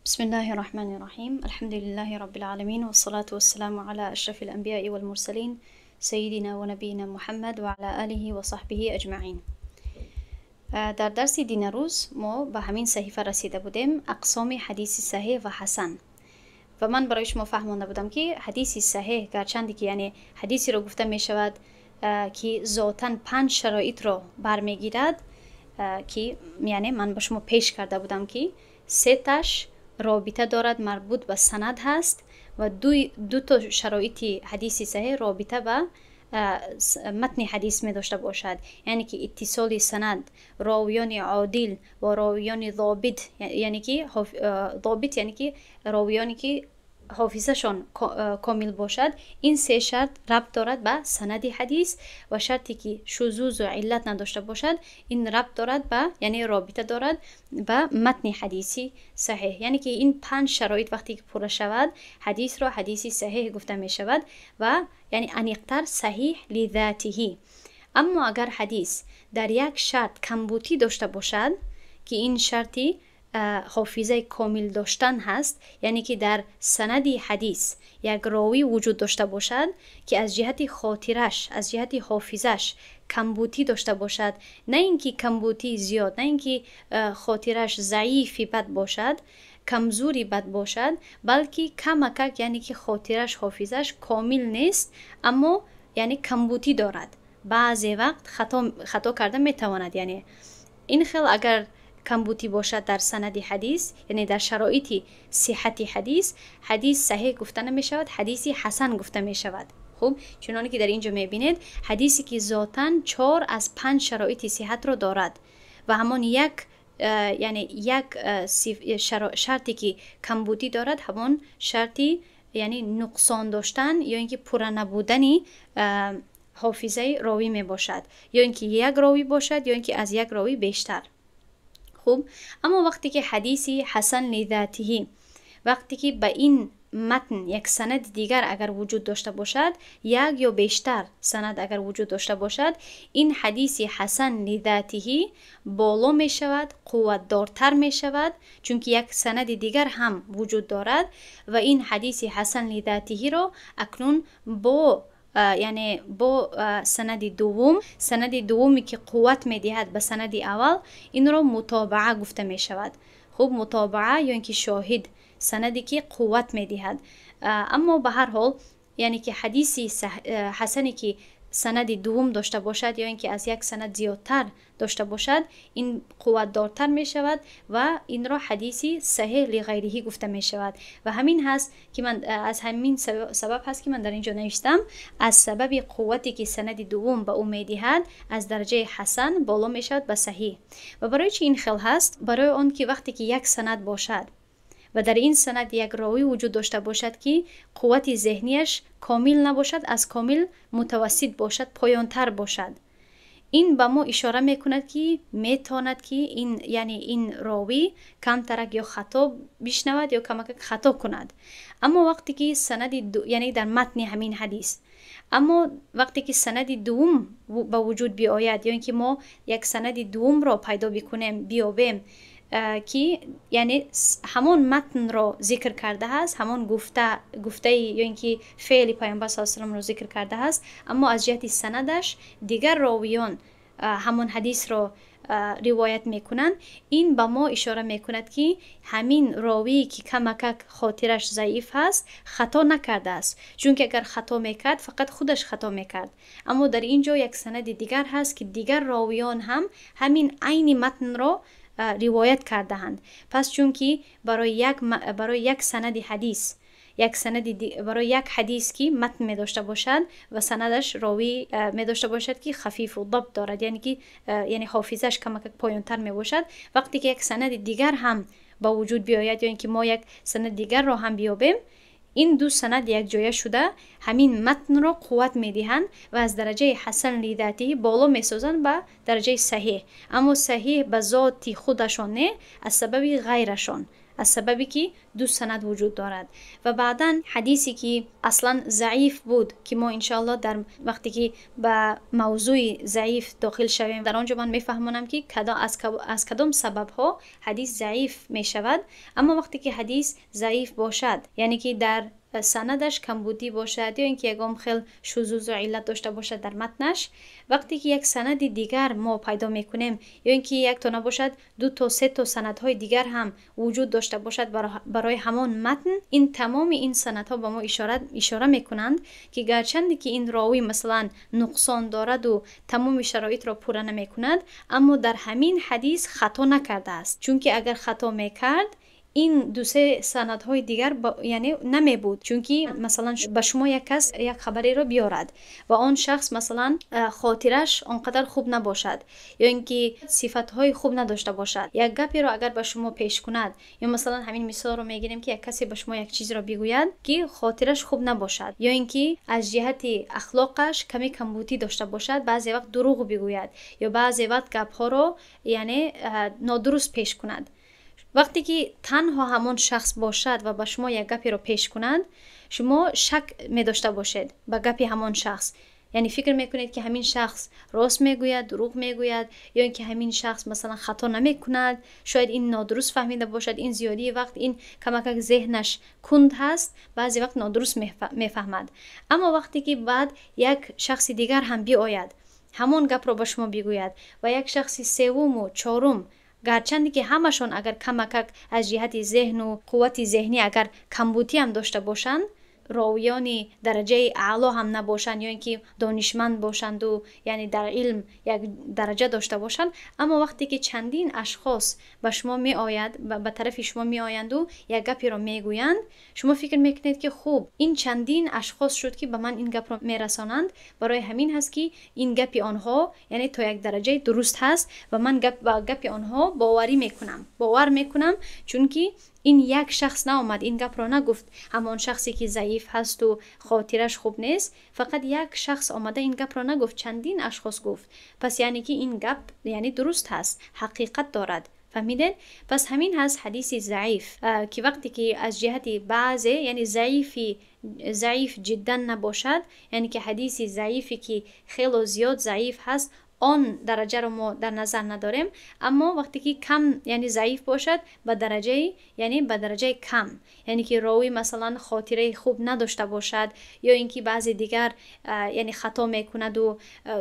بسم الله الرحمن الرحيم، الحمد لله رب العالمين، والصلاة والسلام على أشرف الأنبياء والمرسلين، سيدنا ونبينا محمد وعلى آله وصحبه أجمعين. در درس دینروز ما به همین صحیفه رسیده بودیم، اقسام حدیث صحیح و حسن. و من برای شما فهمانده بودم که حدیث صحیح گرچند که یعنی حدیثی رو گفته می شود که ذاتاً 5 شرایط رو برمیگیرد، که یعنی من به شما پیش کرده بودم که 3 تاش رابطه دارد، مربوط به سند هست، و دو تا شرایط حدیث صحیح رابطه به متن حدیث می داشته باشد، یعنی که اتصال سند، راویان عادل و راویان ضابط، یعنی که ضابط یعنی که راویانی که حافظه‌شان کامل باشد. این 3 شرط ربط دارد به سند حدیث، و شرطی که شذوذ و علت نداشته باشد این ربط دارد به، یعنی رابطه دارد به متن حدیثی صحیح. یعنی که این 5 شرایط وقتی که پوره شود حدیث را حدیثی صحیح گفته می شود و یعنی انیقتر صحیح لذاته. اما اگر حدیث در یک شرط کمبودی داشته باشد که این شرطی حافظه کامل داشتن هست، یعنی که در سند حدیث یک راوی وجود داشته باشد که از جهت خاطرش، از جهت حافظش کمبودی داشته باشد، نه اینکه کمبودی زیاد، نه اینکه خاطرش ضعیفی بد باشد، کمزوری بد باشد، بلکه کمکک یعنی که خاطرش، حافظش کامل نیست، اما یعنی کمبودی دارد، بعضی وقت خطا کرده میتواند. یعنی این خیل اگر کمبودی باشد در سند حدیث، یعنی در شرایط صحت حدیث، حدیث صحیح گفته نمی شود، حدیث حسن گفته می شود. خب چنانکه که در اینجا می بینید حدیثی که ذاتاً 4 از 5 شرایط صحت را دارد و همان یک یعنی یک شرطی که کمبودی دارد همان شرطی یعنی نقصان داشتن یا اینکه پوره نبودن حافظه راوی می باشد، یا اینکه یک راوی باشد یا اینکه از یک راوی بیشتر. خوب، اما وقتی که حدیثی حسن لذاته، وقتی که به این متن یک سند دیگر اگر وجود داشته باشد، یک یا بیشتر سند اگر وجود داشته باشد، این حدیث حسن لذاته بالا می شود، قوت دارتر می شود، چون که یک سند دیگر هم وجود دارد و این حدیث حسن لذاته را اکنون با یعنی با سند دوم، سند دومی که قوت میدهد به سند اول، این را متابعه گفته می شود. خب متابعه یا اینکه شاهد، سندی که قوت میدهد. اما به هر حال یعنی که حدیثی حسنی که سند دوم داشته باشد یا اینکه از یک سند زیادتر داشته باشد، این قوت دارتر می شود و این را حدیثی صحیح لغیره گفته می شود. و همین هست که من از همین سبب هست که من در اینجا نوشتم از سبب قوتی که سند دوم به او می دهد از درجه حسن بالا می شود به صحیح. و برای چی این خل هست؟ برای آن که وقتی که یک سند باشد و در این سند یک راوی وجود داشته باشد که قوت ذهنیش کامل نباشد، از کامل متوسط باشد، پایانتر باشد، این به ما اشاره میکند که میتواند که این یعنی این راوی کمترک یا خطا بشنود یا کمک خطا کند. اما وقتی که سند یعنی در متن همین حدیث، اما وقتی که سند دوم به وجود بیاید یا اینکه ما یک سند دوم را پیدا بکنیم، بیابیم که یعنی همان متن را ذکر کرده است، همان گفته یا اینکه فعل پیامبر صلی الله علیه و سلم را ذکر کرده است، اما از جهت سندش دیگر راویان همان حدیث را روایت میکنند، این به ما اشاره میکند که همین راوی که کمکک خاطرش ضعیف هست خطا نکرده است، چون که اگر خطا میکرد فقط خودش خطا میکرد. اما در اینجا یک سند دیگر هست که دیگر راویان هم همین عین متن را روایت کرده‌اند. پس چون که برای یک سند حدیث، یک سند برای یک حدیث که متن می داشته باشد و سندش راوی می داشته باشد که خفیف و ضبط دارد، یعنی که یعنی حافظش کمک پایان‌تر می باشد، وقتی که یک سند دیگر هم با وجود بیاید یا اینکه ما یک سند دیگر را هم بیابیم، این دو سند یک جایه شده همین متن را قوت میدهند و از درجه حسن لذاته بالا میسازند به درجه صحیح. اما صحیح به ذات خودشان نه، از سبب غیرشان، از سببی که دو سند وجود دارد. و بعدا حدیثی که اصلا ضعیف بود که ما انشاءالله در وقتی که به موضوع ضعیف داخل شویم در آنجا من میفهمانم که از کدام سبب ها حدیث ضعیف میشود. اما وقتی که حدیث ضعیف باشد، یعنی که در سندش کمبودی باشد یا اینکه یگام خیل شذوذ و علت داشته باشد در متنش، وقتی که یک سند دیگر ما پیدا میکنیم یا اینکه یک تا نباشد دو تا سه تا سندهای دیگر هم وجود داشته باشد برای همان متن، این تمام این سندها به ما اشاره میکنند که گرچند که این راوی مثلا نقصان دارد و تمام شرایط را پوره نمیکند، اما در همین حدیث خطا نکرده است. چون که اگر خطا میکرد این دو سه سندهای دیگر یعنی نمی بود. چونکی مثلا به شما یک کس یک خبری را بیارد و آن شخص مثلا خاطرش آنقدر خوب نباشد یا اینکه صفتهای خوب نداشته باشد، یک گپی را اگر به شما پیش کند، یا مثلا همین مثال رو میگیریم که یک کسی به شما یک چیز را بگوید که خاطرش خوب نباشد یا اینکه از جهت اخلاقش کمی کمبودی داشته باشد، بعضی وقت دروغ بگوید یا بعضی وقت گپ ها را یعنی نادرست پیش کند. وقتی که تنها همان شخص باشد و به شما یک گپی را پیش کند، شما شک می داشته باشید به گپی همان شخص، یعنی فکر میکنید که همین شخص راست میگوید، دروغ میگوید، یا اینکه همین شخص مثلا خطا نمیکند، شاید این نادرست فهمیده باشد، این زیادی وقت این کمکک ذهنش کند هست، بعضی وقت نادرست میفهمد. اما وقتی که بعد یک شخص دیگر هم بیاید همان گپ را به شما بگوید و یک شخص سوم و چهارم، گرچند که همشون اگر کمکک از جهت ذهن و قوت ذهنی اگر کمبودی هم داشته باشند، راویان درجه اعلا هم نباشند یا اینکه دانشمند باشند و یعنی در علم یک درجه داشته باشند، اما وقتی که چندین اشخاص به شما می آید، به طرف شما می آیند و یک گپی را می گویند، شما فکر میکنید که خوب این چندین اشخاص شد که به من این گپ را می رسانند، برای همین هست که این گپی آنها یعنی تا یک درجه درست هست و من به گپی آنها باور میکنم، چون که این یک شخص نامد این گپ را نگفت، همان شخصی که ضعیف هست و خاطرش خوب نیست، فقط یک شخص آمده این گپ را نگفت، چندین اشخاص گفت، پس یعنی که این گپ یعنی درست هست، حقیقت دارد. فهمیدین؟ پس همین هست حدیث ضعیف که وقتی که از جهت بعضی یعنی ضعیف جدا نباشد، یعنی که حدیث ضعیفی که خیلی زیاد ضعیف هست آن درجه رو ما در نظر نداریم، اما وقتی که کم یعنی ضعیف باشد به درجه یعنی به درجه کم، یعنی که راوی مثلا خاطره خوب نداشته باشد یا اینکه بعضی دیگر یعنی خطا میکند و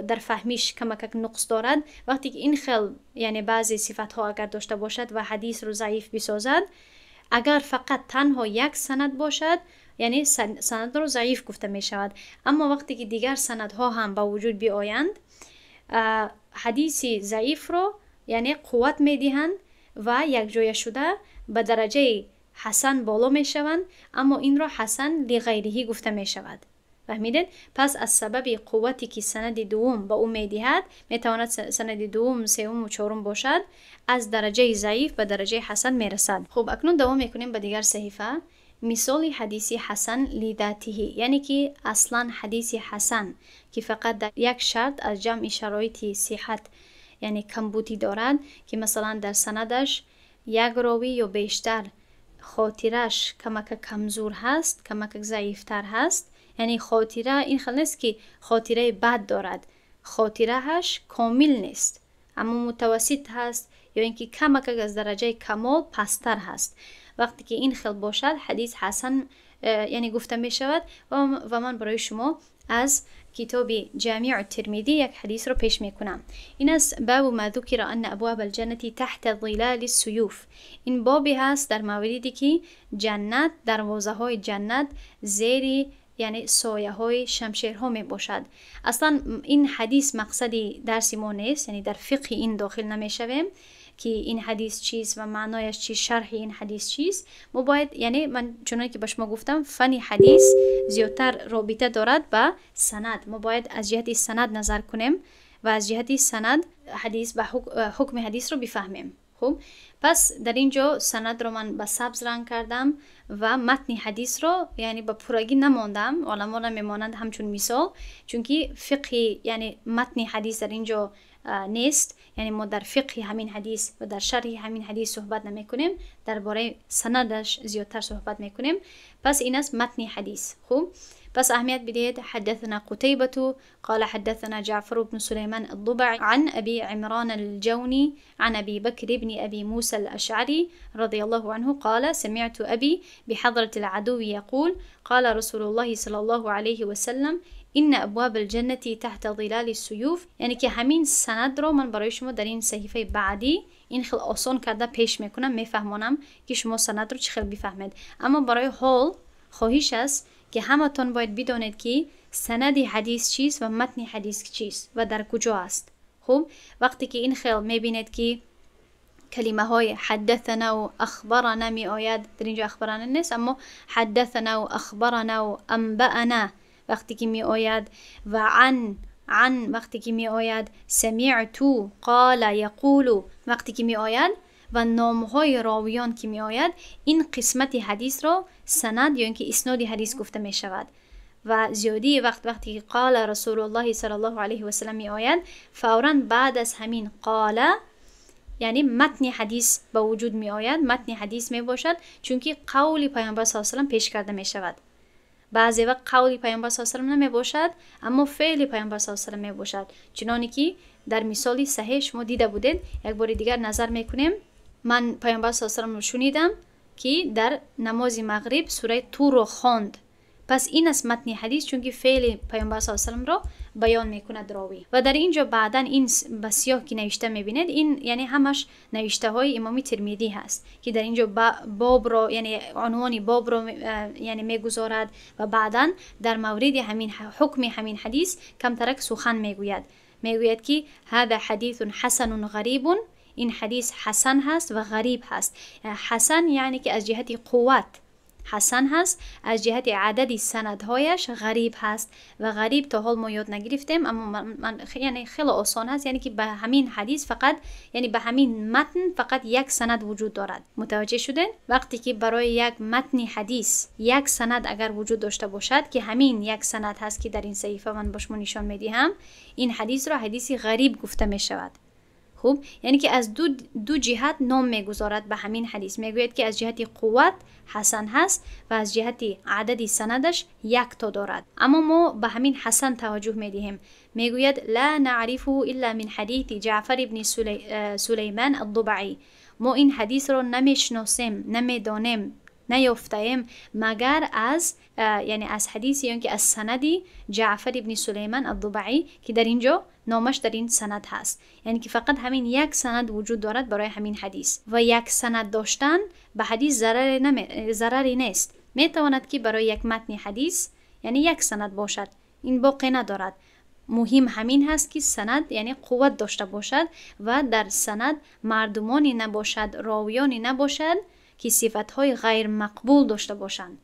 در فهمیش کمک نقص دارد، وقتی که این خل یعنی بعضی صفت ها اگر داشته باشد و حدیث رو ضعیف بسازد، اگر فقط تنها یک سند باشد یعنی سند رو ضعیف گفته می شود. اما وقتی که دیگر سندها هم به وجود بیایند، حدیث ضعیف رو یعنی قوت میدهند و یک جای شده به درجه حسن بالا میشوند، اما این را حسن لغیره گفته میشود. فهمیدین؟ پس از سبب قوتی که سند دوم به او میدهد، میتواند سند دوم، سوم و چهارم باشد، از درجه ضعیف به درجه حسن میرسد. خب اکنون دوام میکنیم به دیگر صحیفه. مثال حدیث حسن لذاته، یعنی که اصلا حدیث حسن که فقط در یک شرط از جمع شرایط صحت یعنی کمبودی دارد، که مثلا در سندش یک راوی یا بیشتر خاطرش کمک کمزور هست، کمک ضعیفتر هست، یعنی خاطره این خل نیست که خاطره بد دارد، خاطرهش کامل نیست اما متوسط هست یا اینکه کمک از درجه کمال پستر هست. وقتی که این خل باشد حدیث حسن یعنی گفته می شود. و من برای شما از کتاب جامع الترمذی یک حدیث رو پیش میکنم. این است باب ما ذکر ان ابواب الجنة تحت ظلال السیوف. این بابی هست در موردی که جنت، دروازه های جنت زیر یعنی سایه های شمشیرها می باشد. اصلا این حدیث مقصدی درس ما نیست، یعنی در فقه این داخل نمی شویم که این حدیث چیست و معنایش چیست، شرح این حدیث چیست. ما باید یعنی من چنان که به شما گفتم فن حدیث زیادتر رابطه دارد به سند، ما باید از جهت سند نظر کنیم و از جهت سند حدیث به حکم حدیث رو بفهمیم. خب پس در اینجا سند رو من به سبز رنگ کردم و متن حدیث رو یعنی به پورگی نماندم، علما نمیمانند همچون مثال، چون که فقه یعنی متن حدیث در اینجا نیست، یعنی ما در فقه همین حدیث و در شرح همین حدیث صحبت نمیکنیم، درباره سندش زیادتر صحبت میکنیم. پس این است متن حدیث. خوب، پس اهمیت بدهید. حدثنا قتيبة قال حدثنا جعفر بن سليمان الضبعي عن أبي عمران الجوني عن أبي بكر بن أبي موسى الأشعري رضي الله عنه قال سمعت أبي بحضرة العدو يقول قال رسول الله صلى الله عليه وسلم إن أبواب الجنة تحت ظلال السيوف. یعنی که همین سند رو من برای شما در این صحیفه بعدی این خیلی آسان کرده پیش میکنم، میفهمانم که شما سند رو چه خیلی بفهمید. اما برای حال خواهش است که همتان باید بدانید که سند حدیث چیست و متن حدیث چیست و در کجا است. خب وقتی که این خیلی میبینید که کلمه های حدثنا و اخبرنا می آید، در اینجا اخبرنا نیست اما حدثنا و اخبرنا و انبأنا وقتی که می آید، و عن وقتی که می آید، سمعت قال یقول وقتی که می آید و نامهای راویان که می آید، این قسمت حدیث را سند یا اینکه اسناد حدیث گفته می شود. و زیادی وقت وقتی قال رسول الله صلی الله علیه و سلم می آید، فورا بعد از همین قال یعنی متن حدیث به وجود می آید، متن حدیث می باشد، چون که قول پیامبر صلی الله علیه و سلم پیش کرده می شود. بعضی وقت قول پیامبر صلی الله علیه و سلم نمی باشد اما فعل پیامبر صلی الله علیه و سلم می باشد، چنانی که در مثال صحیح شما دیده بودید. یک بار دیگر نظر میکنیم. من پیامبر صلی الله علیه و سلم رو شنیدم که در نماز مغرب سوره طور رو خواند. پس این است متن حدیث، چون که فعل پیامبر صلی الله علیه و سلم را بیان میکند راوی. و در اینجا بعدا این به سیاه که نوشته میبینید، این یعنی همش نوشته های امام ترمذی هست که در اینجا باب را یعنی عنوان باب را یعنی میگذارد و بعدا در مورد همین حکم همین حدیث کمترک سخن میگوید. میگوید که هذا حدیث حسن غریب، این حدیث حسن هست و غریب هست. حسن یعنی که از جهت قوت حسن هست، از جهت عدد سندهایش غریب هست. و غریب تا حال ما یاد نگرفتیم، اما من یعنی خیلی آسان هست، یعنی که به همین حدیث فقط یعنی به همین متن فقط یک سند وجود دارد. متوجه شدین؟ وقتی که برای یک متن حدیث یک سند اگر وجود داشته باشد که همین یک سند هست که در این صحیفه من با شما نشان میدهم، این حدیث را حدیث غریب گفته می شود. خوب، یعنی که از دو جهت نام میگذارد به همین حدیث. میگوید که از جهت قوت حسن هست و از جهت عدد سندش یک تا دارد. اما ما به همین حسن توجه میدهیم. میگوید لا نعرفه الا من حدیث جعفر بن سلیمان الضبعی. ما این حدیث را نمیشناسیم، نمیدانیم، نیافتیم مگر از یعنی از حدیث یا که از سندی جعفر ابن سلیمان الضبعی که در اینجا نامش در این سند هست. یعنی که فقط همین یک سند وجود دارد برای همین حدیث. و یک سند داشتن به حدیث ضرری نیست. میتواند که برای یک متن حدیث یعنی یک سند باشد، این باقی ندارد. مهم همین هست که سند یعنی قوت داشته باشد و در سند مردمانی نباشد، راویانی نباشد که صفتهای غیر مقبول داشته باشند.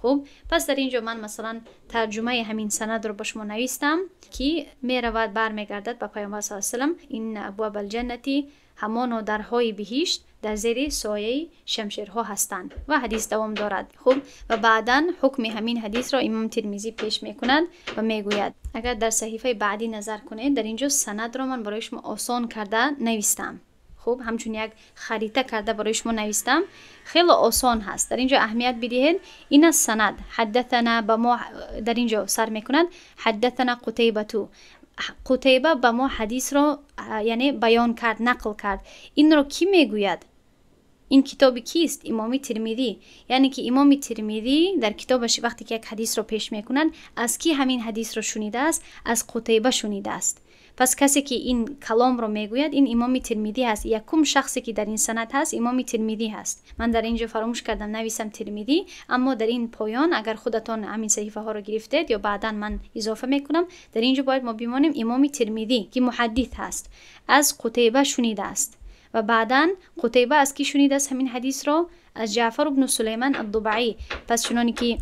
خب پس در اینجا من مثلا ترجمه همین سند رو به شما نویستم که می رود برمیگردد به پیامبر صلی الله علیه و سلم، این ابواب الجنتی همانا درهای بهشت در زیر سایه شمشیرها هستند. و حدیث دوام دارد. خب و بعدا حکم همین حدیث را امام ترمذی پیش میکند و میگوید. اگر در صحیفه بعدی نظر کنید، در اینجا سند را من برای شما آسان کرده نویستم. خب همچون یک خریطه کرده برای شما نویستم، خیلی آسان هست. در اینجا اهمیت بدهید. این از سند حدثنا به ما در اینجا سر میکند، حدثنا قتیبه، قتیبه به ما حدیث را یعنی بیان کرد، نقل کرد. این را کی میگوید؟ این کتاب کیست؟ امام ترمذی. یعنی که امام ترمذی در کتابش وقتی که یک حدیث را پیش میکند، از کی همین حدیث را شنیده است؟ از قتیبه شنیده است. پس کسی که این کلام رو میگوید این امام ترمذی هست. یکم شخصی که در این سند هست امام ترمذی هست. من در اینجا فراموش کردم نویسم ترمذی، اما در این پایان اگر خودتان همین صحیفه ها رو گرفتید یا بعدا من اضافه میکنم، در اینجا باید ما بمانیم امام ترمذی که محدث هست از قتیبه شنیده است. و بعدا قتیبه از کی شنیده است همین حدیث رو؟ از جعفر بن سلیمان الضبعی. پس چنانی که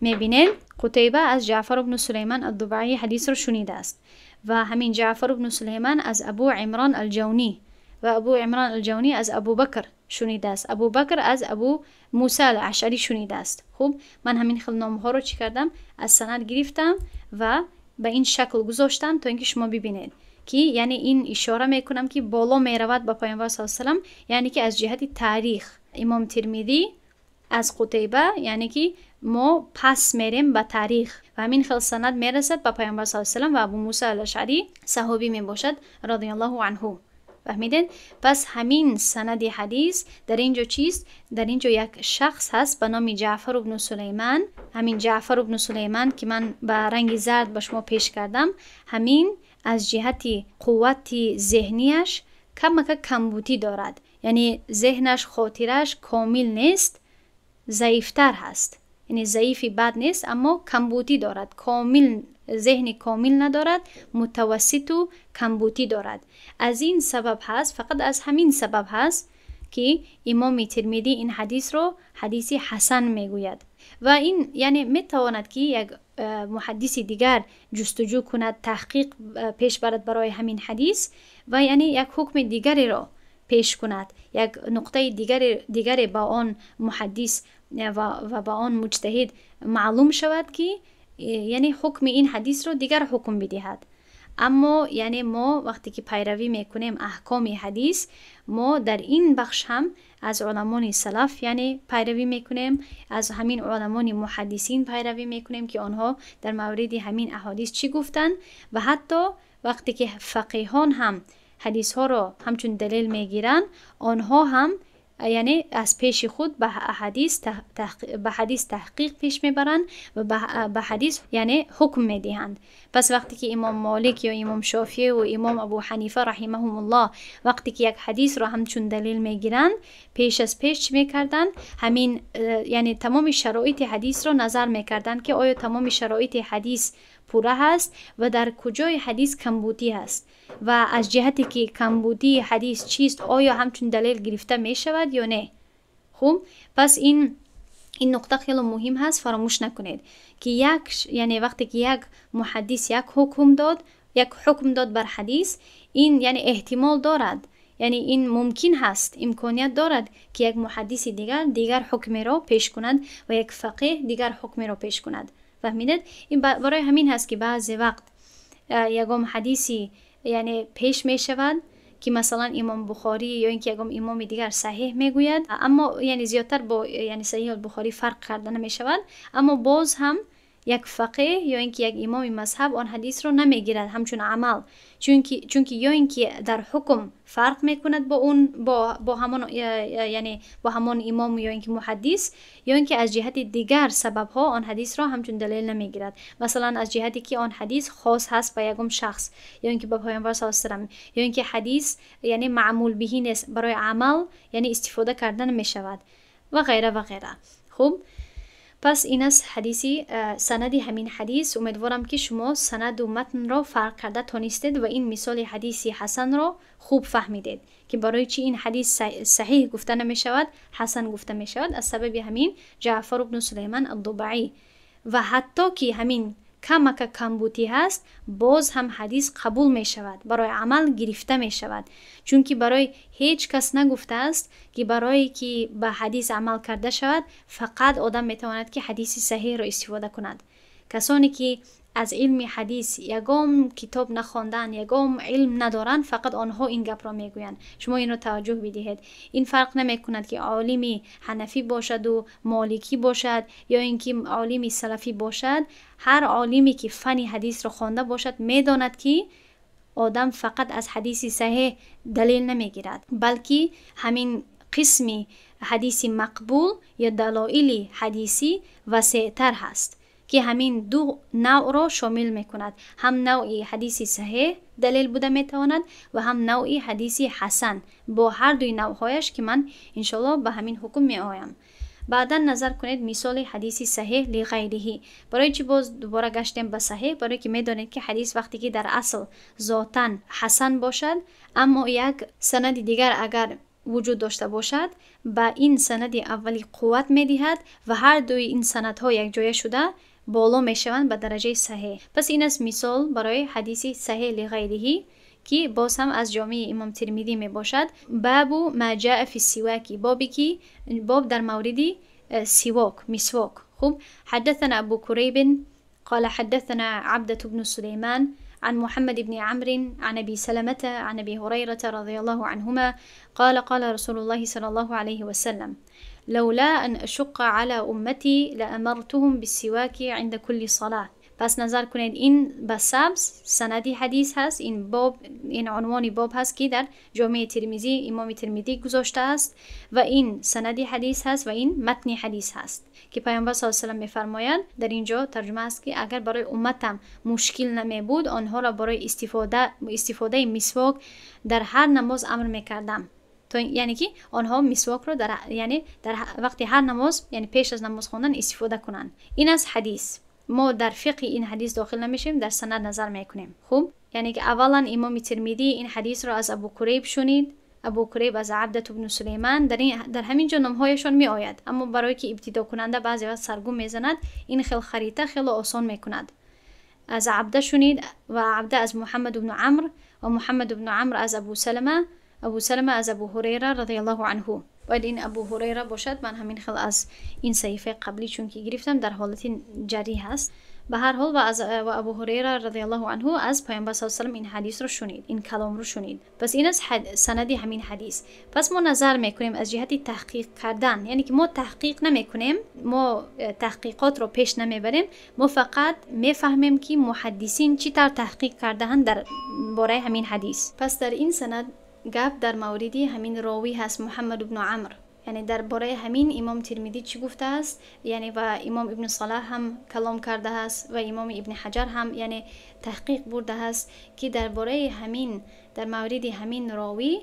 میبینید قتیبه از جعفر بن سلیمان الضبعی حدیث رو شنیده است. و همین جعفر بن سلیمان از ابو عمران الجونی و ابو عمران الجونی از ابو بکر شنیده است، ابو بکر از ابو موسی الاشعری شنیده است. خب من همین خیلی نام ها رو چی کردم؟ از سند گرفتم و به این شکل گذاشتم تا اینکه شما ببینید ки яъне ин ишора мекунам, ки боло меравад ба Паёмбар с салам, яъне ки аз ҷиҳати таърих Имом Тирмидӣ аз Қутайба, яъне ки мо пас мерем ба таърих ва ҳамин хел санад мерасад ба Паёмбар с салам ва Абу Муса ал-Ашъарӣ саҳобӣ мебошад, радиаллоҳу анҳу. Фаҳмидед? Пас ҳамин санади ҳадис дар ин ҷо чист? Дар ин ҷо як шахс ҳаст ба номи Ҷаъфар ибну Сулайман. Ҳамин Ҷаъфар ибну Сулайман, ки ман ба ранги зард ба шумо пеш кардам, ҳамин аз ҷиҳати қуввати зеҳнияш камака камбудӣ дорад, яъне зеҳнаш, хотираш комил нест, заифтар ҳаст. Яъне заифи бад нест, аммо камбудӣ дорад, комил зеҳни комил надорад, мутавасситу камбудӣ дорад. Аз ин сабаб ҳаст, фақат аз ҳамин сабаб ҳаст, ки Имоми Тирмидӣ ин ҳадисро ҳадиси ҳасан мегӯяд. Ва ин яъне метавонад, ки як муҳаддиси дигар ҷустуҷӯ кунад, таҳқиқ пеш барад барои ҳамин ҳадис ва яъне як ҳукми дигареро пеш кунад, як нуқтаи дигаре ба он муҳаддис ва ба он муҷтаҳид маълум шавад, ки яъне ҳукми ин ҳадисро дигар ҳукм бидиҳад. Аммо яъне мо вақте ки пайравӣ мекунем аҳкоми ҳадис, мо дар ин бахш ҳам аз уламони салаф яъне пайравӣ мекунем, аз ҳамин уламони муҳаддисин пайравӣ мекунем, ки онҳо дар мавриди ҳамин аҳодис чӣ гуфтанд. Ва ҳатто вақте ки фақиҳон ҳам ҳадисҳоро ҳамчун далел мегиранд, онҳо ҳам яъне аз пеши худ ба ҳадис таҳқиқ пеш мебаранд ва ба ҳадис яъне ҳукм медиҳанд. Пас вақте ки Имом Молик ё Имом Шофиъ ва Имом Абу Ҳанифа раҳимаҳумуллоҳ вақте ки як ҳадисро ҳамчун далел мегиранд, пеш аз пеш чӣ мекарданд? Ҳамин яъне тамоми шароити ҳадисро назар мекарданд, ки оё тамоми шароити ҳадис пурра ҳаст ва дар куҷои ҳадис камбудӣ ҳаст ва аз ҷиҳате ки камбудии ҳадис чист, оё ҳамчун далел гирифта мешавад ё не. Хуб, пас ин нуқта хеле муҳим ҳаст, фаромӯш накунед, ки як яъне вақте ки як муҳаддис як ҳукм дод бар ҳадис, ин яъне эҳтимол дорад, яъне ин мумкин ҳаст, имконият дорад, ки як муҳаддиси дигар ҳукмеро пеш кунад ва як фақеҳ дигар ҳукмеро пеш кунад. Фаҳмидед? Ин барои ҳамин ҳаст, ки баъзе вақт ягон ҳадиси яъне пеш мешавад, ки масалан Имом Бухорӣ ё ин ки ягон имоми дигар саҳеҳ мегӯяд, аммо яъне зиёдтар бо яъне Саҳеҳ Бухорӣ фарқ карда намешавад, аммо боз ҳам як фақеҳ ё ин ки як имоми мазҳаб он ҳадисро намегирад ҳамчун амал, чунки ё ин ки дар ҳукм фарқ мекунад бо он бо ҳамон яъне бо ҳамон имом ё ин ки муҳаддис, ё ин ки аз ҷиҳати дигар сабабҳо он ҳадисро ҳамчун далел намегирад. Масалан аз ҷиҳате ки он ҳадис хос ҳаст ба ягон шахс ё ин ки ба Паёмбар саллаллоҳу алайҳи васаллам, ё ин ки ҳадис яъне маъмул биҳӣ нест, барои амал яъне истифода карда намешавад ва ғайра ва ғайра. Хуб, пас ин аст ҳадиси санади ҳамин ҳадис. Умедворам, ки шумо санаду матнро фарқ карда тонистед ва ин мисоли ҳадиси ҳасанро хуб фаҳмидед, ки барои чӣ ин ҳадис саҳеҳ гуфта намешавад, ҳасан гуфта мешавад, аз сабаби ҳамин Ҷаъфар ибну Сулайман ад-Дубаӣ. Ва ҳатто ки ҳамин камака камбудӣ ҳаст, боз ҳам ҳадис қабул мешавад, барои амал гирифта мешавад, чунки барои ҳеҷ кас нагуфтааст, ки барое ки ба ҳадис амал карда шавад, фақат одам метавонад, ки ҳадиси саҳеҳро истифода кунад. Касоне ки аз илми ҳадис ягон китоб нахонданд, ягон илм надоранд, фақат онҳо ин гапро мегӯянд. Шумо инро таваҷҷӯҳ бидиҳед. Ин фарқ намекунад, ки олими ҳанафӣ бошаду моликӣ бошад ё ин ки олими салафӣ бошад. Ҳар олиме ки фани ҳадисро хонда бошад, медонад, ки одам фақат аз ҳадиси саҳеҳ далел намегирад, балки ҳамин қисми ҳадиси мақбул ё далоили ҳадисӣ васеътар ҳаст, ки ҳамин ду навъро шомил мекунад. Ҳам навъи ҳадиси саҳеҳ далел буда метавонад ва ҳам навъи ҳадиси ҳасан бо ҳар дуи навъҳояш, ки ман иншоаллоҳ ба ҳамин ҳукм меоям. Баъдан назар кунед мисоли ҳадиси саҳеҳ лиғайриҳӣ. Барои чӣ боз дубора гаштем ба саҳеҳ? Барое ки медонед, ки ҳадис вақте ки дар асл зотан ҳасан бошад, аммо як санади дигар агар вуҷуд дошта бошад, ба ин санади аввалӣ қувват медиҳад ва ҳар дуи ин санадҳо якҷоя шуда боло мешаванд ба дараҷаи саҳеҳ. Пас ин аст мисол барои ҳадиси саҳеҳ лиғайриҳӣ, ки боз ҳам аз ҷомеи Имом Тирмидӣ мебошад. Бабу ма ҷаа фи сиваки, бобе ки боб дар мавриди сивок, мисвок. Хуб, ҳаддатана Абу Курайбин қала ҳаддатана Абдату бну Сулейман عن محمد بن عمرو عن أبي سلمة عن أبي هريرة رضي الله عنهما قال قال رسول الله صلى الله عليه وسلم لولا أن أشق على أمتي لأمرتهم بالسواك عند كل صلاة. پس نظر کنید این به سبز سندی حدیث هست، این باب، این عنوان باب هست که در جامع ترمذی امام ترمذی گذاشته است و این سندی حدیث هست و این متن حدیث هست که پیامبر صلی الله علیه و سلم می‌فرمایند. در اینجا ترجمه است که اگر برای امتم مشکل نمی بود آنها را برای استفاده مسواک در هر نماز امر می‌کردم. تو یعنی که آنها مسواک را در یعنی در وقت هر نماز، یعنی پیش از نماز خواندن استفاده کنند. این از حدیث. ما در فقه این حدیث داخل نمیشیم، در سند نظر میکنیم. خوب، یعنی که اولا امام ترمذی این حدیث را از ابو کریب شنید، ابو کریب از عبدة بن سلیمان. در همین جا نامهایشان می آید، اما برای که ابتدا کننده بعضی وقت سرگم میزند این خیلی خریطه خیلی آسان میکند. از عبده شنید و عبده از محمد بن عمرو و محمد بن عمرو از ابو سلمه، ابو سلمه از ابو هریره رضی الله عنه. باید این ابو هریره باشد. من همین خیلی از این صحیفه قبلی چون که گرفتم در حالت جری هست. به هر حال و ابو هریره رضی الله عنه از پیامبر صلی الله علیه و سلم این حدیث رو شنید، این کلام رو شنید. پس این از سند همین حدیث. پس ما نظر میکنیم از جهت تحقیق کردن، یعنی که ما تحقیق نمیکنیم، ما تحقیقات رو پیش نمیبریم، ما فقط میفهمیم که محدثین چطور تحقیق کرده‌اند در باره همین حدیث. پس در این سند گپ در موردی همین راوی هست محمد بن عمرو، یعنی درباره همین امام ترمذی چی گفته است، یعنی و امام ابن صلاح هم کلام کرده است و امام ابن حجر هم یعنی تحقیق برده است که درباره همین در مورد همین راوی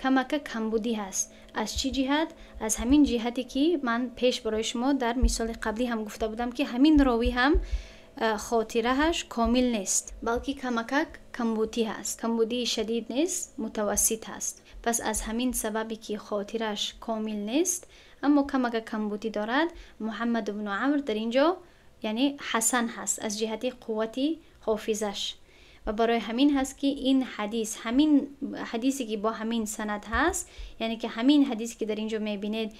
کمک کمبودی هست. از چی جهت؟ از همین جهتی که من پیش برای شما در مثال قبلی هم گفته بودم که همین راوی هم خاطرهش کامل نیست، بلکه کمکک کمبودی هست، کمبودی شدید نیست، متوسط هست. پس از همین سببی که خاطرش کامل نیست اما کمک کمبودی دارد، محمد بن عمرو در اینجا یعنی حسن هست از جهت قوت حافظش و برای همین هست که این حدیث، همین حدیثی که با همین سند هست، یعنی که همین حدیثی که در اینجا میبینید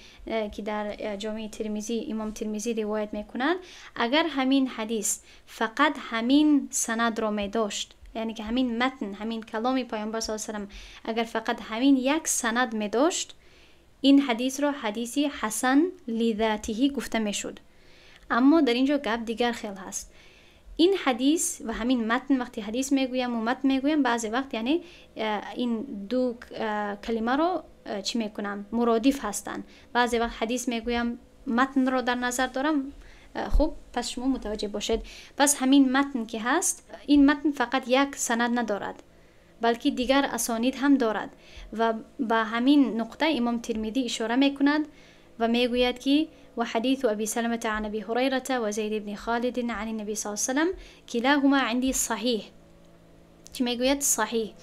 که در جامع ترمذی امام ترمذی روایت میکنند، اگر همین حدیث فقط همین سند را میداشت، یعنی که همین متن، همین کلام پیامبر صلی الله علیه و سلم اگر فقط همین یک سند میداشت، این حدیث را حدیثی حسن لذاته گفته میشد. اما در اینجا گپ دیگر خیل هست. این حدیث و همین متن، وقتی حدیث میگویم و متن میگویم بعضی وقت یعنی این دو کلمه رو چی میکنم، مرادف هستن. بعضی وقت حدیث میگویم متن رو در نظر دارم. خوب، پس شما متوجه باشید. پس همین متن که هست، این متن فقط یک سند ندارد بلکه دیگر اسانید هم دارد و به همین نقطه امام ترمذی اشاره میکند و میگوید که وحديث أبي سلمة عن أبي هريرة وزيد بن خالد عن النبي صلى الله عليه وسلم كلاهما عندي صحيح. چی صحیح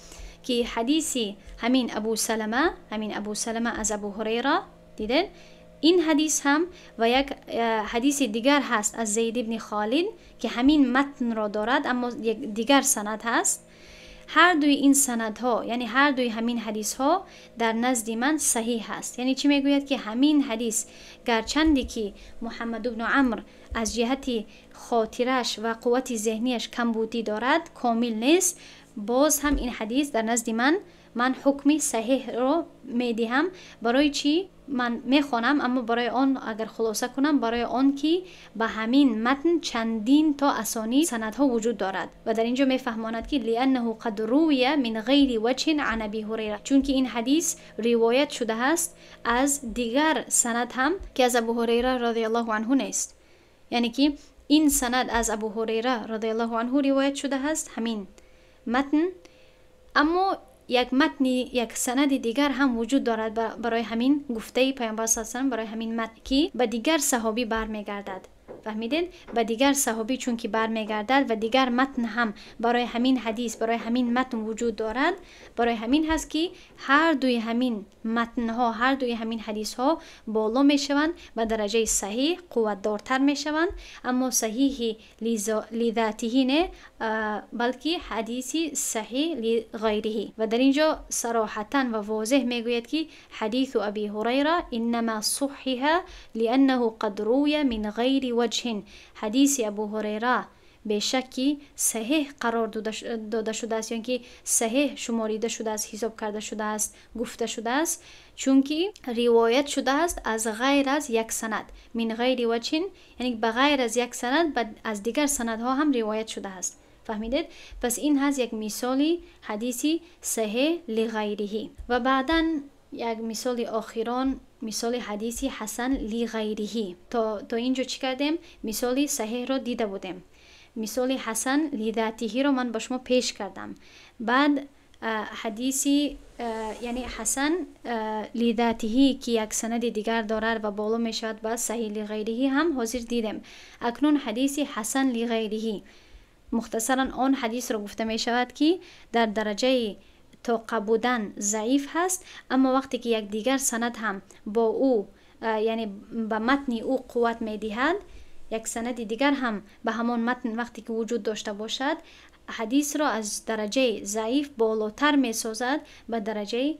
که حدیثی همین ابو سلمه، همین ابو سلمه از ابو هریره دیدن این حدیث هم و یک حدیث دیگر هست از زید بن خالد که همین متن را دارد اما یک دیگر سند هست. هر دوی این سندها، یعنی هر دوی همین حدیث ها در نزد من صحیح هست. یعنی چی میگوید که همین حدیث گرچندی که محمد بن عمرو از جهت خاطرش و قوت ذهنیش کمبودی دارد، کامل نیست، باز هم این حدیث در نزد من حکمی صحیح رو میدهم. برای چی؟ من میخوانم، اما برای آن اگر خلاصه کنم، برای آن که به همین متن چندین تا اسانید سندها وجود دارد و در اینجا میفهماند که لانه قد روی من غیر وجه عن ابی هریره، چون که این حدیث روایت شده است از دیگر سند هم که از ابو هریره رضی الله عنه نیست. یعنی که این سند از ابو هریره رضی الله عنه روایت شده است همین متن، اما یک متن، یک سند دیگر هم وجود دارد برای همین گفته پیامبر صلی الله علیه و سلم، برای همین متن که به دیگر صحابی برمیگردد. فهمیدین؟ به دیگر صحابی چون که برمیگردد و دیگر متن هم برای همین حدیث، برای همین متن وجود دارد، برای همین هست که هر دوی همین متنها، هر دوی همین حدیث ها بالا میشوند به درجه صحیح، قوت دارتر میشوند، اما صحیح لذاته نه، بلکه حدیثی صحیح لغیره. و در اینجا صراحتا و واضح میگوید که حدیث ابی هریره انما صحح لانه قد روی من غیر وجه. حدیث ابو هریره бешак ки саҳеҳ қарор дода шудааст ё ки саҳеҳ шуморида шудааст, ҳисоб карда шудааст, гуфта шудааст, чунки ривоят шудааст аз ғайр аз як санад, мин ғайри ваҷҳин, яъне ба ғайр аз як санад аз дигар санадҳо ҳам ривоят шудааст. Фаҳмидед? Пас ин ҳаст як мисоли ҳадиси саҳеҳ лиғайриҳи. Ва баъдан як мисоли охирон, мисоли ҳадиси ҳасан лиғайриҳи. То инҷо чӣ кардем? Мисоли саҳеҳро дида будем. Мисоли ҳасан лидатиҳиро ман ба шумо пеш кардам. Баъд ҳадиси яъне ҳасан лидатиҳӣ, ки як санади дигар дорад ва боло мешавад ба саҳеҳ лиғайриҳи, ҳам ҳозир дидем. Акнун ҳадиси ҳасан лиғайриҳи, мухтасаран он ҳадисро гуфта мешавад, ки дар дараҷаи тоқа будан заиф ҳаст, аммо вақте ки як дигар санад ҳам бо ӯ, яъне ба матни ӯ қувват медиҳад, як санади дигар ҳам ба ҳамон матн вақте ки вуҷуд дошта бошад, ҳадисро аз дараҷаи заиф болотар месозад ба дараҷаи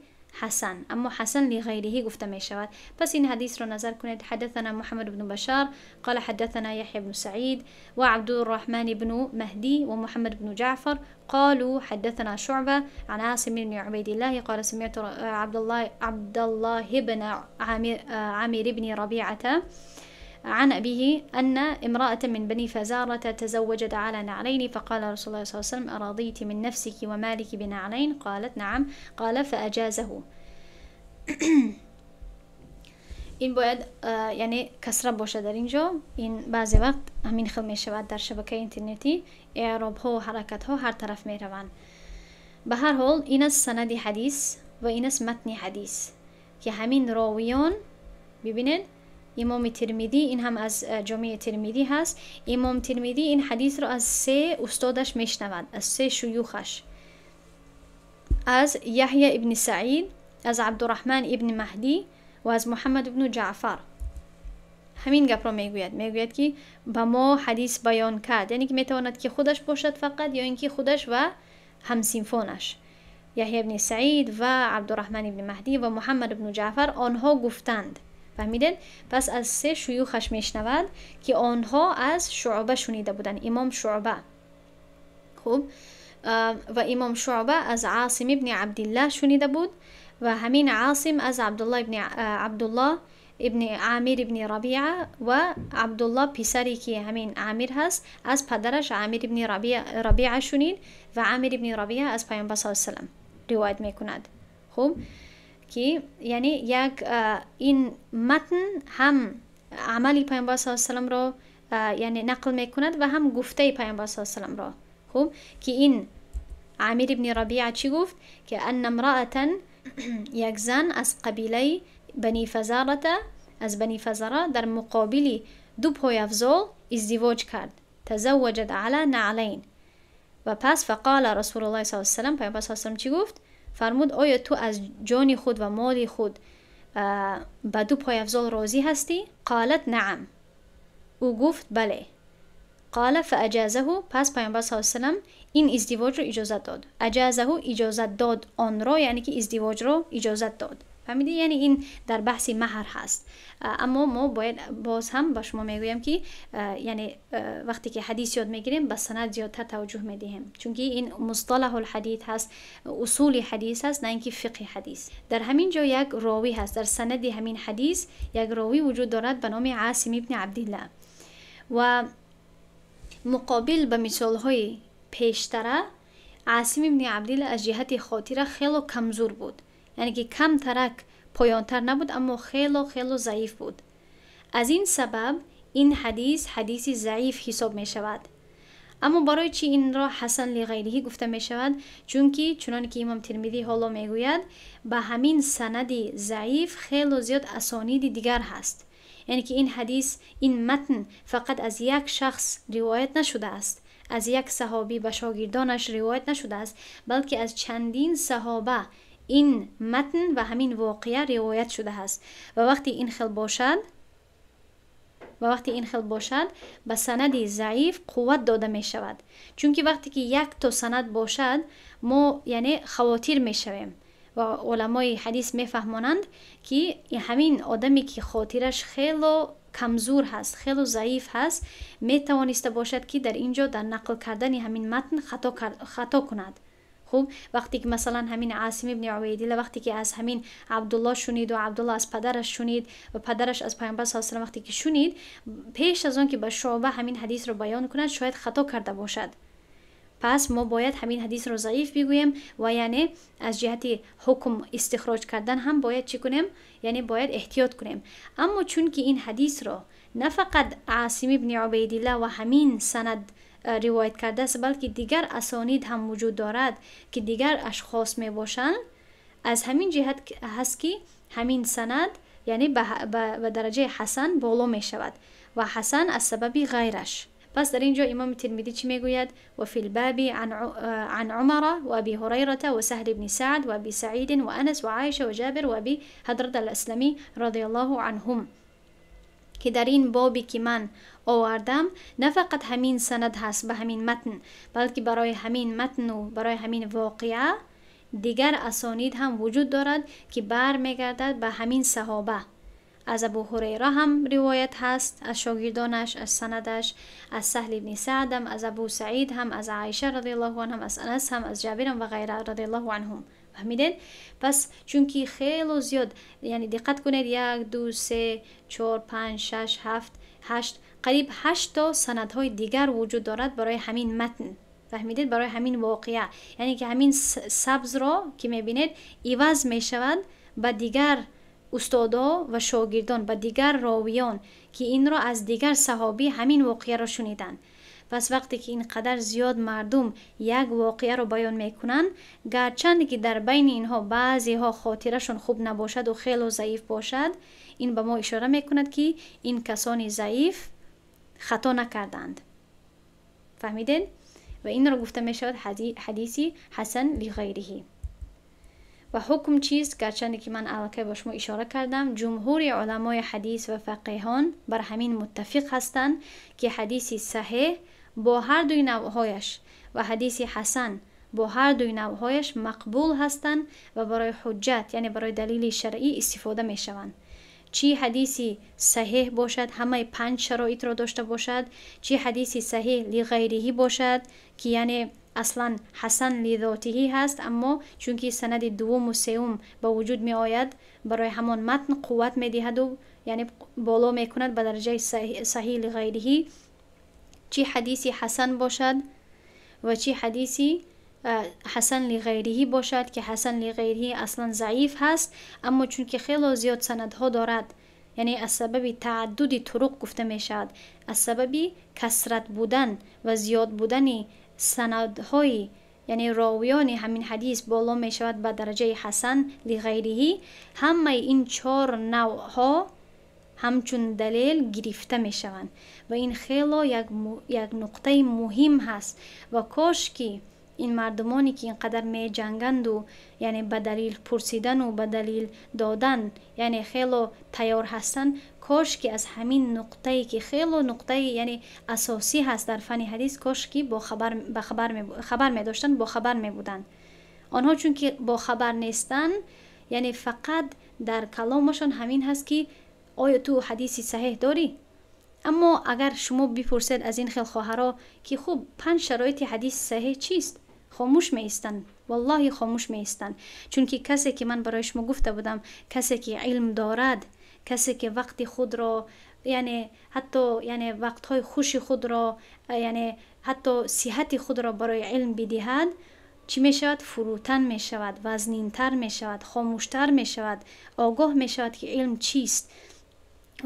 ҳасан, аммо ҳасан лиғайриҳи гуфта мешавад. Пас ин ҳадисро назар кунед. حدثنا محمد بن بشار قال حدثنا يحيى بن سعيد وعبد الرحمن بن مهدي ومحمد بن جعفر قالوا حدثنا شعبة عن عاصم بن عبيد الله قال سمعت عبد الله بن عامر بن ربيعة عن أبيه أن امرأة من بني فزارة تزوجت على نعلين، فقال رسول الله صلى الله عليه وسلم: أرضيت من نفسك ومالك بنعلين؟ قالت: نعم. قال: فأجازه. این باید یعنی کسره باشه در اینجا. این بعضی وقت همین خل می شود در شبکه اینترنتی، اعراب ها و حرکت ها هر طرف می روند. به هر حال این است سند حدیث و این است متن حدیث که همین راویان، ببینید امام ترمذی، این هم از جامع ترمذی هست. امام ترمذی این حدیث رو از سه استادش میشنود، از سه شیوخش، از یحیی ابن سعید، از عبدالرحمن ابن مهدی و از محمد ابن جعفر. همین گپ رو میگوید، میگوید که به ما حدیث بیان کرد، یعنی که میتواند که خودش باشد فقط یا اینکه خودش و همسینفونش یحیی ابن سعید و عبدالرحمن ابن مهدی و محمد ابن جعفر، آنها گفتند. فهمیدن؟ پس از سه شیوخش میشنود که آنها از شعبه شنیده بودند، امام شعبه. خب و امام شعبه از عاصم ابن عبدالله شنیده بود و همین عاصم از عبدالله ابن عامر ابن ربیعه و عبدالله پسری که همین عامر هست از پدرش عامر ابن ربیعه شنید و عامر ابن ربیعه از پیامبر صلی الله علیه و سلم روایت میکند. خب که یعنی یک این متن هم عملی پیامبر صلی الله علیه و سلم را یعنی نقل میکند و هم گفته پیامبر صلی الله علیه و سلم را. خب که این عامر ابن ربیعه چی گفت؟ که ان امرأة، یک زن از قبیله بنی فزارة، از بنی فزاره در مقابل دو پایافزال ازدواج کرد، تزوجت علی نعلین. و پس فقال رسول الله صلی الله علیه و سلم، پیامبر صلی الله علیه و سلم چی گفت؟ فرمود آیا تو از جان خود و مال خود به دو پایافزال راضی هستی؟ قالت نعم. او گفت بله. قال فاجازه. پس پیامبر صلی الله علیه و سلم این ازدواج رو اجازت داد. اجازه اجازت داد آن را، یعنی که ازدواج رو اجازت داد. فهمیدی؟ یعنی این در بحث مهر هست. اما ما باید باز هم با شما میگویم که یعنی وقتی که حدیث یاد میگیریم به سند زیادتر توجه میدهیم، چون که این مصطلح الحدیث هست، اصول حدیث هست، نه اینکه فقه حدیث. در همین جا یک راوی هست، در سند همین حدیث یک راوی وجود دارد به نام عاصم ابن عبدالله و مقابل به مثال های پیشتره عاصم ابن عبدالله از جهت خاطره خیلی کمزور بود، یعنی که کم ترک پایانتر نبود، اما خیلی خیلی ضعیف بود. از این سبب این حدیث حدیث ضعیف حساب می شود. اما برای چی این را حسن لغیره گفته می شود؟ چون که چنان که امام ترمذی حالا می گوید به همین سند ضعیف خیلی زیاد اسانید دیگر هست، یعنی که این حدیث، این متن فقط از یک شخص روایت نشده است، از یک صحابی به شاگردانش روایت نشده است، بلکه از چندین صحابه این متن و همین واقعه روایت شده است. و وقتی این خل باشد به سند ضعیف قوت داده می شود، چون که وقتی که یک تا سند باشد ما یعنی خواطر می شویم و علمای حدیث می فهمانند که همین آدمی که خاطرش خیلی камзур ҳаст, хело заиф ҳаст, метавониста бошад, ки дар ин ҷо дар нақл кардани ҳамин матн хато кунад. Хуб, вақте ки масалан ҳамин Асим ибни Убайдилла вақте ки аз ҳамин Абдулло шунид ва Абдулло аз падараш шунид ва падараш аз Паёмбар саллаллоҳу алайҳи васаллам вақте ки шунид, пеш аз он ки ба Шуъба ҳамин ҳадисро баён кунад, шояд хато карда бошад. Пас мо бояд ҳамин ҳадисро заиф бигӯем ва яъне аз ҷиҳати ҳукм истихроҷ кардан ҳам бояд чӣ кунем? Яъне бояд эҳтиёт кунем. Аммо чунки ин ҳадисро на фақат Асим ибни Убайдилла ва ҳамин санад ривоят кардааст, балки дигар асонид ҳам вуҷуд дорад, ки дигар ашхос мебошанд, аз ҳамин ҷиҳат ҳаст, ки ҳамин санад яъне ба дараҷаи ҳасан боло мешавад ва ҳасан аз сабаби ғайраш. Пас дар ин ҷо имом Тирмидӣ чӣ мегӯяд? وفي الباب عن عمر وأبي هريرة وسهل بن سعد وأبي سعيد وأنس وعائشة وجابر وأبي هدرة الأسلمي رضي الله عنهم. ки дар ин бобе ки ман овардам, на фақат ҳамин санад ҳаст ба ҳамин матн, балки барои ҳамин матну барои ҳамин воқеа дигар асонид ҳам вуҷуд дорад, ки бармегардад ба ҳамин саҳоба. Аз Абу Ҳурайра ҳам ривоят ҳаст, аз шогирдонаш, аз санадаш, аз Саҳл ибни Саъд ҳам, аз Абу Саид ҳам, аз Аиша радиаллоҳу анҳам, аз Анас ҳам, аз Ҷабир ҳам ва ғайра радиаллоҳу анҳум. Фаҳмидед? Пас чунки хело зиёд, яъне диққат кунед, як, ду, се, чор, панҷ, шаш, ҳафт, ҳашт, қариб ҳашт то санадҳои дигар вуҷуд дорад барои ҳамин матн. Фаҳмидед? Барои ҳамин воқеа. Яъне ки ҳамин сабзро ки мебинед, иваз мешавад ба дигар устодо ва шогирдон, ба дигар ровиён, ки инро аз дигар саҳобӣ ҳамин воқеаро шуниданд. Пас вақте ки ин қадар зиёд мардум як воқеаро баён мекунанд, гарчанде ки дар байни инҳо баъзеҳо хотирашон хуб набошаду хело заиф бошад, ин ба мо ишора мекунад, ки ин касони заиф хато накарданд. Фаҳмидед? Ва инро гуфта мешавад ҳадиси ҳасан лиғайриҳи. Ва ҳукм чист? Гарчанде ки ман аллакай ба шумо ишора кардам, ҷумҳури уламои ҳадис ва фақиҳон бар ҳамин муттафиқ ҳастанд, ки ҳадиси саҳеҳ бо ҳар дуи навъҳояш ва ҳадиси ҳасан бо ҳар дуи навъҳояш мақбул ҳастанд ва барои ҳуҷҷат, яъне барои далели шаръӣ истифода мешаванд. Чӣ ҳадиси саҳеҳ бошад, ҳамаи панҷ шароитро дошта бошад, чӣ ҳадиси саҳеҳ лиғайриҳӣ бошад, ки яъне аслан ҳасан лизотиҳӣ ҳаст, аммо чунки санади дуввуму сеюм ба вуҷуд меояд, барои ҳамон матн қувват медиҳаду яъне боло мекунад ба дараҷаи саҳеҳ лиғайриҳӣ, чӣ ҳадиси ҳасан бошад ва чӣ ҳадиси ҳасан лиғайриҳӣ бошад, ки ҳасан лиғайриҳӣ аслан заиф ҳаст, аммо чунки хело зиёд санадҳо дорад, яъне аз сабаби тааддуди туруқ гуфта мешавад, аз сабаби касрат будан ва зиёд будани санадҳои, яъне ровиёни ҳамин ҳадис боло мешавад ба дараҷаи ҳасан лиғайриҳӣ. Ҳамаи ин чор навъҳо ҳамчун далел гирифта мешаванд ва ин хело як нуқтаи муҳим ҳаст. Ва кош ки ин мардумоне ки ин қадар меҷанганду, яъне ба далил пурсидану ба далил додан, яъне хело тайёр ҳастанд, кош ки аз ҳамин нуқтае, ки хело нуқтаи яъне асосӣ ҳаст дар фанни ҳадис, кош ки хабар медоштанд, бохабар мебуданд. Онҳо чунки бохабар нестанд, яъне фақат дар каломашон ҳамин ҳаст, ки оё ту ҳадиси саҳеҳ дорӣ? Аммо агар шумо бипурсед аз ин хел хоҳаро, ки хуб, панҷ шароити ҳадиси саҳеҳ чист, хомӯш меистанд, валлоҳи хомӯш меистанд. Чунки касе ки ман барои шумо гуфта будам, касе ки илм дорад, касе ки вақти худро, яъне ҳатто яъне вақтҳои хуши худро, яъне ҳатто сиҳати худро барои илм бидиҳад, чӣ мешавад? Фурӯтан мешавад, вазнинтар мешавад, хомӯштар мешавад, огоҳ мешавад, ки илм чист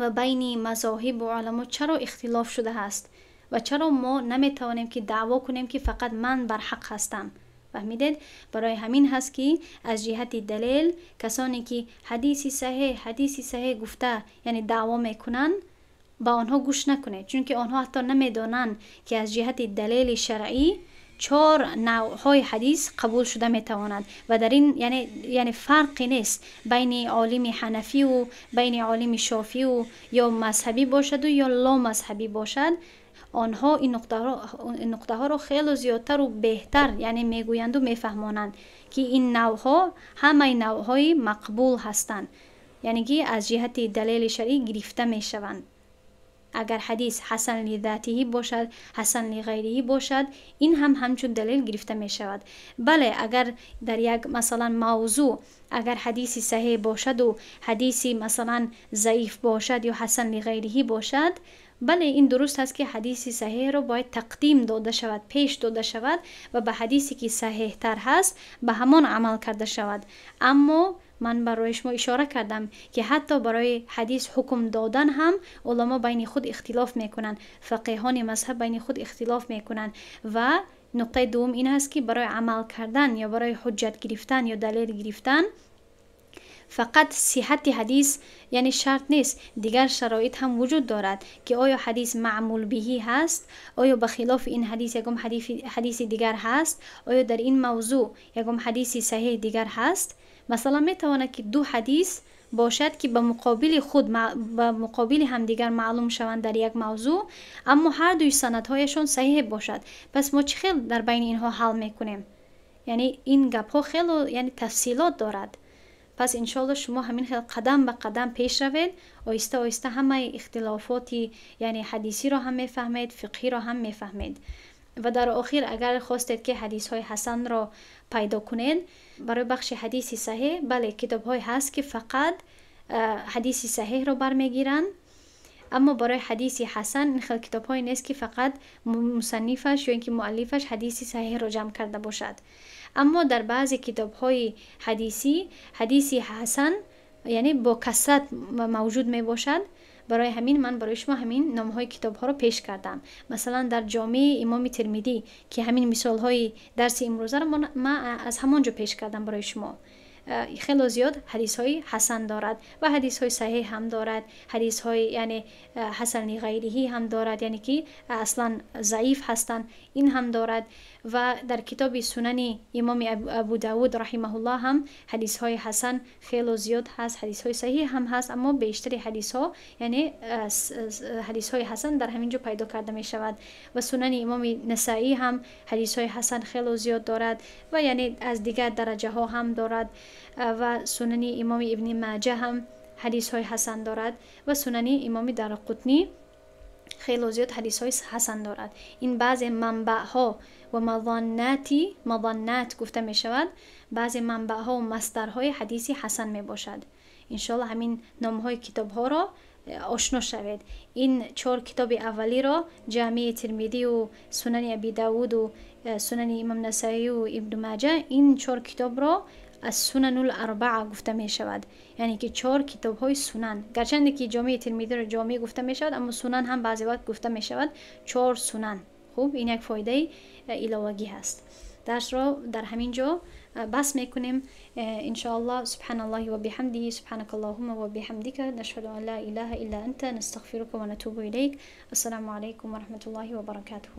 ва байни мазоҳибу уламо чаро ихтилоф шудааст ва чаро мо наметавонем, ки даъво кунем, ки фақат ман барҳақ ҳастам. Фаҳмидед? Барои ҳамин ҳаст, ки аз ҷиҳати далел касоне ки ҳадиси саҳеҳ, ҳадиси саҳеҳ гуфта, яъне даъво мекунанд, ба онҳо гӯш накунед, чунки онҳо ҳатто намедонанд, ки аз ҷиҳати далели шаръӣ чор навъҳои ҳадис қабул шуда метавонад ва дар ин яъне фарқе нест байни олими ҳанафиву байни олими шофиу, ё мазҳабӣ бошаду ё ломазҳабӣ бошад. Онҳо ин нуқтаҳоро хело зиёдтару беҳтар яъне мегӯянду мефаҳмонанд, ки ин навъҳо ҳамаи навъҳои мақбул ҳастанд, яъне ки аз ҷиҳати далели шаръӣ гирифта мешаванд. Агар ҳадис ҳасан лизатиҳи бошад, ҳасан лиғайриҳи бошад, ин ҳам ҳамчун далел гирифта мешавад. Бале, агар дар як масалан мавзӯъ агар ҳадиси саҳеҳ бошаду ҳадиси масалан заиф бошад ё ҳасан лиғайриҳи бошад, бале, ин дуруст аст, ки ҳадиси саҳеҳро бояд тақдим дода шавад, пеш дода шавад ва ба ҳадисе ки саҳеҳтар ҳаст, ба ҳамон амал карда шавад. Аммо ман барои шумо ишора кардам, ки ҳатто барои ҳадис ҳукм додан ҳам уламо байни худ ихтилоф мекунанд, фақеҳони мазҳаб байни худ ихтилоф мекунанд. Ва нуқтаи дуввум ин аст, ки барои амал кардан ё барои ҳуҷҷат гирифтан ё далел гирифтан фақат сиҳати ҳадис яъне шарт нест, дигар шароит ҳам вуҷуд дорад, ки оё ҳадис маъмул биҳӣ ҳаст, оё ба хилофи ин ҳадис ягон ҳадиси дигар ҳаст, оё дар ин мавзӯъ ягон ҳадиси саҳеҳ дигар ҳаст. Масалан, метавонад, ки ду ҳадис бошад, ки ба муқобили худ, ба муқобили ҳамдигар маълум шаванд дар як мавзӯъ, аммо ҳар дуи санадҳояшон саҳеҳ бошад. Пас мо чӣ хел дар байни инҳо ҳал мекунем? Яъне ин гапҳо хело яъне тафсилот дорад. Пас иншоалло шумо ҳамин хел қадам ба қадам пеш равед, оҳиста оҳиста ҳамаи ихтилофоти яъне ҳадисиро ҳам мефаҳмед, фиқҳиро ҳам мефаҳмед. Ва дар охир, агар хостед, ки ҳадисҳои ҳасанро пайдо кунед барои бахши ҳадиси саҳеҳ, бале, китобҳое ҳаст, ки фақат ҳадиси саҳеҳро бармегиранд, аммо барои ҳадиси ҳасан ин хел китобҳое нест, ки фақат мусаннифаш ё ин ки муаллифаш ҳадиси саҳеҳро ҷамъ карда бошад. Аммо дар баъзе китобҳои ҳадисӣ ҳадиси ҳасан яъне бо касрат мавҷуд мебошад. Барои ҳамин ман барои шумо ҳамин номҳои китобҳоро пеш кардам. Масалан, дар Ҷомеи имоми Термидӣ, ки ҳамин мисолҳои дарси имрӯзаро ман аз ҳамон ҷо пеш кардам барои шумо, хело зиёд ҳадисҳои ҳасан дорад ва ҳадисҳои саҳеҳ ҳам дорад, ҳадисҳои яъне ҳасан лиғайриҳӣ ҳам дорад, яъне ки аслан заиф ҳастанд, ин ҳам дорад. Ва дар китоби Сунани имоми Абу Давуд раҳимаҳуллоҳ ҳам ҳадисҳои ҳасан хело зиёд ҳаст, ҳадисҳои саҳеҳ ҳам ҳаст, аммо бештари ҳадисҳо яъне ҳадисҳои ҳасан дар ҳамин ҷо пайдо карда мешавад. Ва Сунани имоми Насаӣ ҳам ҳадисҳои ҳасан хело зиёд дорад ва яъне аз дигар дараҷаҳо ҳам дорад. Ва Сунани имоми Ибни Маҷа ҳам ҳадисҳои ҳасан дорад ва Сунани имоми Дарақутнӣ хело зиёд ҳадисҳои ҳасан дорад. Ин баъзе манбаъҳо ва мазаннати, мазаннат гуфта мешавад, баъзе манбаъҳо ва масдарҳои ҳадиси ҳасан мебошад. Иншоалло ҳамин номҳои китобҳоро ошно шавед. Ин чор китоби аввалиро, Ҷамии Термидию Сунани Аби Давуду Сунани имом Насаию Ибну Маҷа, ин чор китобро аз Сунанул Арбаа гуфта мешавад, яъне ки чор китобҳои сунан. Гарчанде ки Ҷомеи Термидиро ҷомеъ гуфта мешавад, аммо сунан ҳам баъзе вақт гуфта мешавад, чор сунан. Хуб, ин як фоидаи иловагӣ ҳаст. Дарсро дар ҳамин ҷо бас мекунем иншоаллоҳ. سبحان الله وبحمده، سبحانك اللهم وبحمدك، نشهد أن لا إله إلا أنت، نستغفرك ونتوب إليك. السلام عليكم ورحمة الله وبركاته.